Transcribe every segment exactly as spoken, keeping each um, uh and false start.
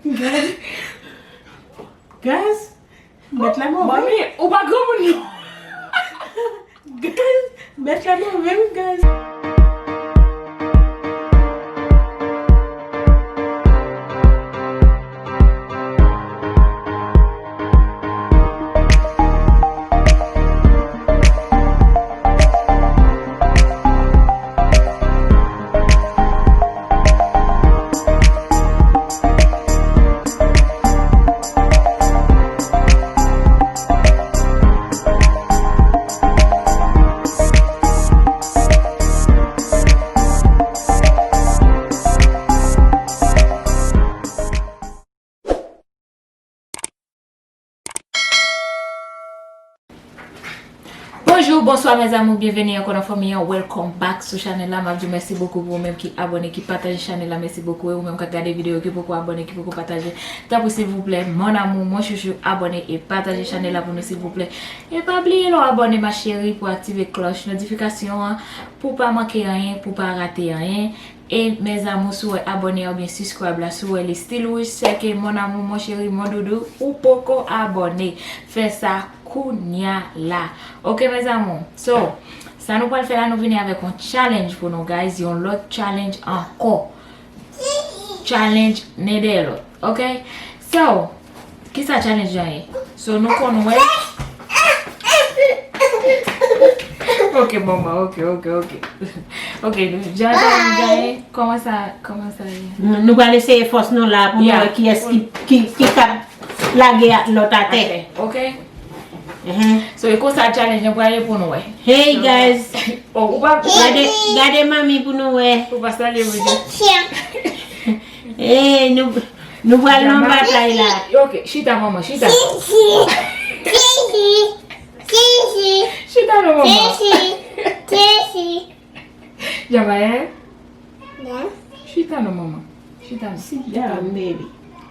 Guys, guys, mèt la move. Mami, ou pa granmoun non. Guys, mèt la move wi, guys. Bonjou, bonswa mes amours, byenveni ankò nan fanmi an. Welcome back sou chanèl la. M ap di w mèsi bokou pou ou menm ki abòne, ki pataje chanèl la. Mèsi bokou. E ou menm k ap gade videyo, ki poko abòne, ki poko pataje, tanpri silvouplè, mon amour, mon chouchou, abòne e pataje chanèl la pou nou silvouplè. E pa bliye lè w abòne ma chérie pou aktive klòch notifikasyon an, pou w pa manke anyen, pou w pa rate anyen. E mes amours, si w wè abòne a oubyen subscribe la, si w wè li still wouj, se ke mon amour, mon chéri, mon doudou, ou poko abòne. Fè sa kounya la. Ok mes amours? So, sa nou pral fè la, nou vini avèk yon challenge pou nou, guys. Yon lòt challenge ankò. Challenge nen dèyè lòt. Ok? So, kisa challenge lan ye? So, nou konn wè. Ok, manman, ok, ok, ok. Ok, jan challenge lan ye, kòman sa, kòman sa ye? Nou, nou pral eseye fòs nou la pou nou wè kiyès ki, ki, ki kab lage a lòt atè. Atè, ok? Mhm. So, e konsa challenge lan pral ye pou nou wè. Hey, guys! Oh, ou pa gade, gade mami pou nou wè. Ou pa salye, wi. Hey, nou, nou pral nan batay la. Ok, chita, manman, chita. Chita non, manman. Jamayen? Chita non, manman. Chita non. Sit down, baby.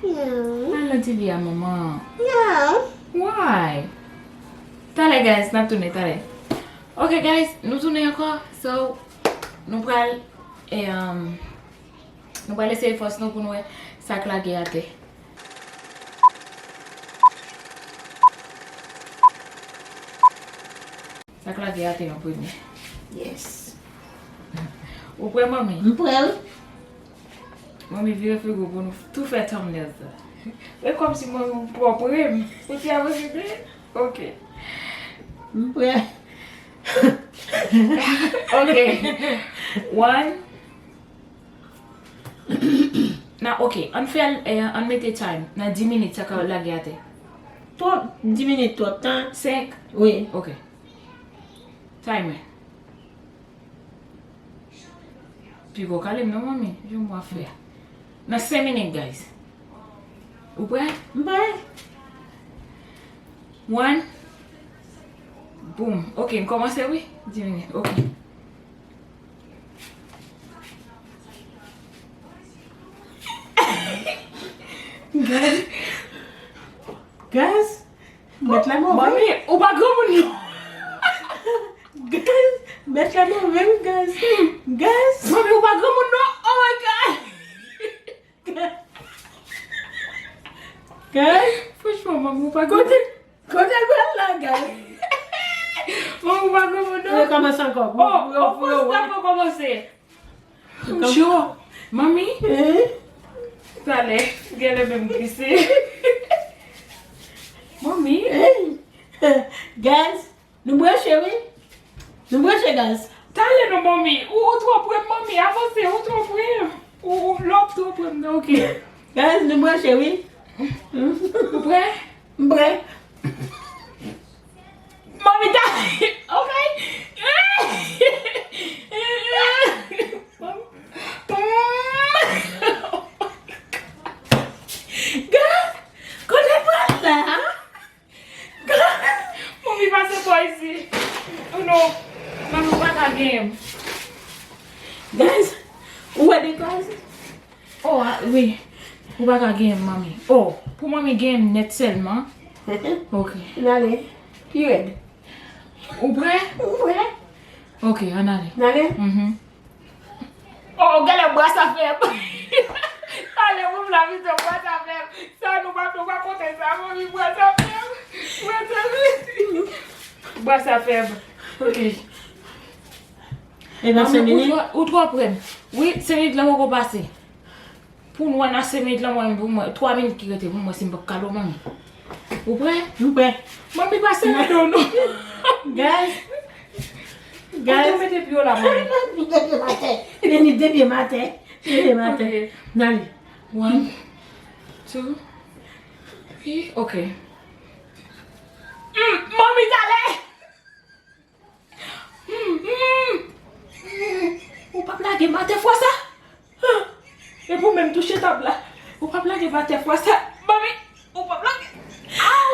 Al nan T V a, manman. Why? Talè, guys, n ap tounen talè. Ok, guys, nou tounen ankò. So, nou pral, e, um, nou pral eseye fòs nou pou nou wè sa k lage atè. Sa k lage atè an premye. Yes. Ou prè, manmi? M prè, wi. Manmi vire figo pou nou tou fè thumbnail sa. E kòmsi manmi ou twò pre m. Ou te avanse de? Ok. M prè. Ok. One. Na, ok. Ann fè l, eh, ann mete time. Nan dis minit, sa ka lage atè. Twòp, dis minit twòp tan. Senk? Wi. Ok. Timer. Piga w kale m non, manmi. Jan w ap fè a. Nan senk minit, guys. Ou prè? M prè. One. Boom. Ok, m kòmanse, wi. Dis minit. Ok. Guys. Guys. Mèt la move. Manmi, ou pa granmoun non. Guys, mèt la move wi, guys. Guys. Manmi, ou pa granmoun non. Oh my God. Guys. Franchman, manmi, ou pa granmoun. Kote, kote l pral la, guys? Manmi, ou pa granmoun non. Yo kòmanse ankò. Oh, oh, fòs la pa kòmanse. Cho! Manmi? Talè, genlè menm glise. Manmi? Guys, nou branche wi. Nou branche, guys. Talè non, manmi. Ou, ou twò pre m, manmi. Avanse, ou twò pre m. Ou, ou lòp twò pre m, ok. Guys, nou branche wi. Ou prè? M prè. Manmi ta, ok. Gad, kote pral la? Gad. Manmi pase bò isi. Oh non. Manmi pa ka genyen m. Guys, ou wè de guys? Oh, ah, wi. Ou pa ka genyen m, manmi. Oh, pou manmi genyen m nèt sèlman. Ok. N ale. Pi rèd. Ou prè? Ou prè? Ok, ann ale. N ale? Mhm. Oh, gade bra sa fè. Ale, ou la vite, bwa sa fèb. Sa nou pa, nou pa konte sa, manmi, bwa sa fèb. Bwa sa fèb. Bwa sa fèb. Ok. E nan Manmi, senk minit? Ou twò, ou twò prè. Wi, senk minit la poko pase. Pou nou wè nan senk minit la, mwen, pou mwen, twa minit ki rete pou mwen, si m p ap kado, manmi. Ou prè? M prè. Manmi, pa sere do nou. Guys. Guys. Ou mete pye w la, manmi. Mete pye m atè. Mete pye m atè. Mete pye m atè. Ok. N ale. One, two, three, ok. Mm, manmi, talè! Mm, mm. Ou p ap lage m atè fwa sa? E pou menm touche tab la. Ou p ap lage m atè fwa sa? Manmi, ou p ap lage. Aw!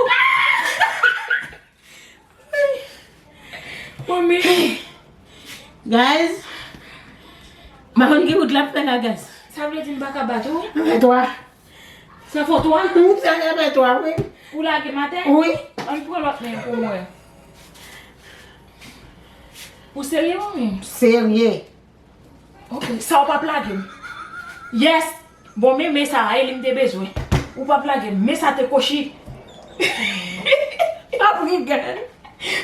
Manmi. Guys, m pa konn ki wout l ap fè la, guys. Sa vle di m pa ka bat ou? Sa fè twa. Sa fè twa? Hm, sa fè twa, wi. Ou lage m atè? Wi. Ann pran lòt men pou mwen. Ou serye, manmi? Serye. Ok, sa ou p ap lage m. Yes! Bon, men, men sa a, e li m te bezwen. Ou p ap lage m. Men sa te kochi. P ap ri, guys.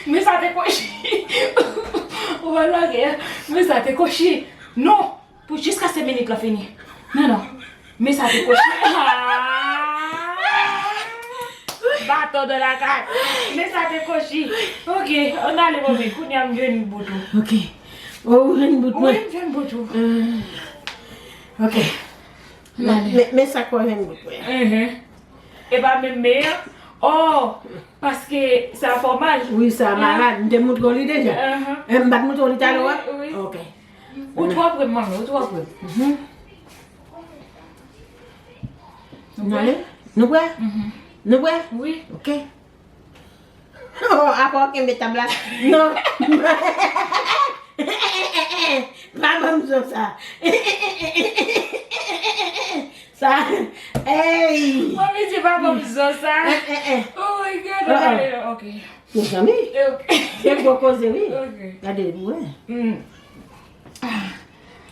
Men sa te kochi. Ou p ap lage m. Men sa te kochi. Non! Pou jiskaske minit lan fini. Non, non. Men sa te kochi. Ah! Baton de lakay. Men sa te kochi. Ok, ann ale, manmi. Kounye a m jwenn bout ou. Ok. Oh, ou jwenn bout mwen? Wi, m jwenn bout ou. Hmm. Ok. Ann ale. Men, men sa k pa jwenn bout mwen. Mhm. E pa menm men an? Oh, paske sa fè w mal? Wi, sa malad. M te montre w li deja. Mhm. Eh, m pa t montre w li talè a? Wi, wi. Ok. Ou twò prè, manmi, ou twò prè. Mhm. Nou prè? Nou prè? Mhm. Nou prè? Wi. Ok. Oh, apa w kenbe tab la? Non. Pa ban m zo sa. Sa. Ey. Manmi di pa ban m zo sa. Eh, eh, eh. Oh my God, oh, oh. Ok. Mezanmi. Ok. Se gwo koze, wi. Ok. Gade, wi. Hmm.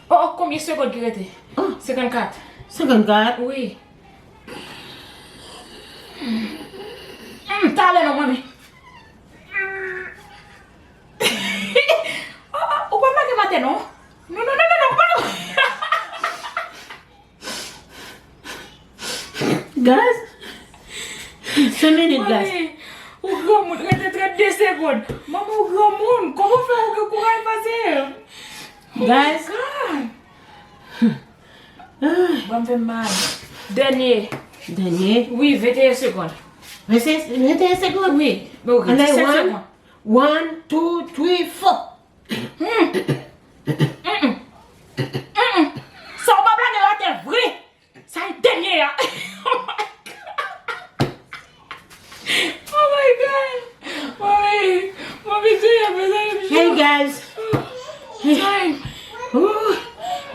Oh, oh, konbyen segonn ki rete? Ah. Senkannkat. Senkannkat? Wi. Mm, talè non, manmi. Oh, oh, ou pa lage m atè non. Non, non, non, non, non, pa. Guys, senk minit, guys. Manmi, ou granmoun, rete trannde segonn. Manmi, ou granmoun, kòman w fè ou gen kouraj pase? Oh my God. Guys. Ah. Bra m fè m mal. Dènye. Dènye? Wi, venteyen segonn. Venteyen, venteyen segonn? Wi. Ok, disèt segonn. One, two, three, four. Mm. Mm-mm. Mm-mm. Sa w pa plage atè vre. Sa e dènye a. Oh my God. Oh my God. Mami, mami, Jeyè, mezanmi, m cho. Hey, guys. Time. Ooh.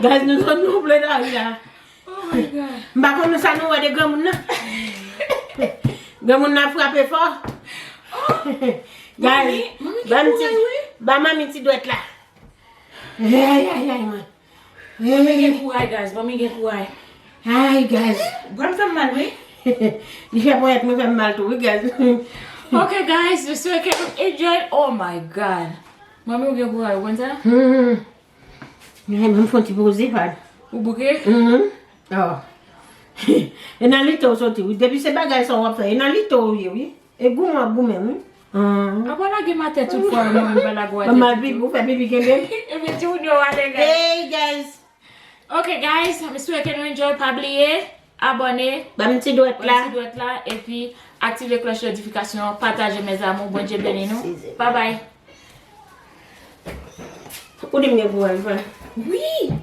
Guys, nou sot nou ple lari a. Oh my God. M pa konn sa nou wè de granmoun nan. Granmoun nan frape fò. Oh. Guys, mami, mami, ba m ti, kouraj, wi. Ba mami ti dwèt la. Ay, ay, ay, man. Manmi gen kouraj, guys. Manmi gen kouraj. Ay, guys. Bra m fè m mal, wi. Li fè ponyèt mwen fè m mal tou, wi, guys. Ok, guys, je souhaite que vous enjoy. Oh my God. Manmi, ou gen kouraj, ou konn sa? Hmm. Ay, mwen fè yon ti poze, Fad. Ou bouke? Hmm. Oh. E nan lite w soti, wi. Depi se bagay sa w ap fè, e nan lite w ye, wi. E goumen w ap goumen, wi. Ah. Apa lage m atè tout fwa, mwen, m pa lage w atè. Mwen mal pipi, ou fè pipi kenbe m. Epi timoun yo ale, guys. Hey, guys. Ok, guys, m swete nou enjoy. Pa bliye abòne. Ba m ti dwèt la. Ba m ti dwèt la, epi aktive klòch notifikasyon, pataje, mes amours. Bondye beni nou. Bye bye. Ou di m gen kouraj, vre? Wi!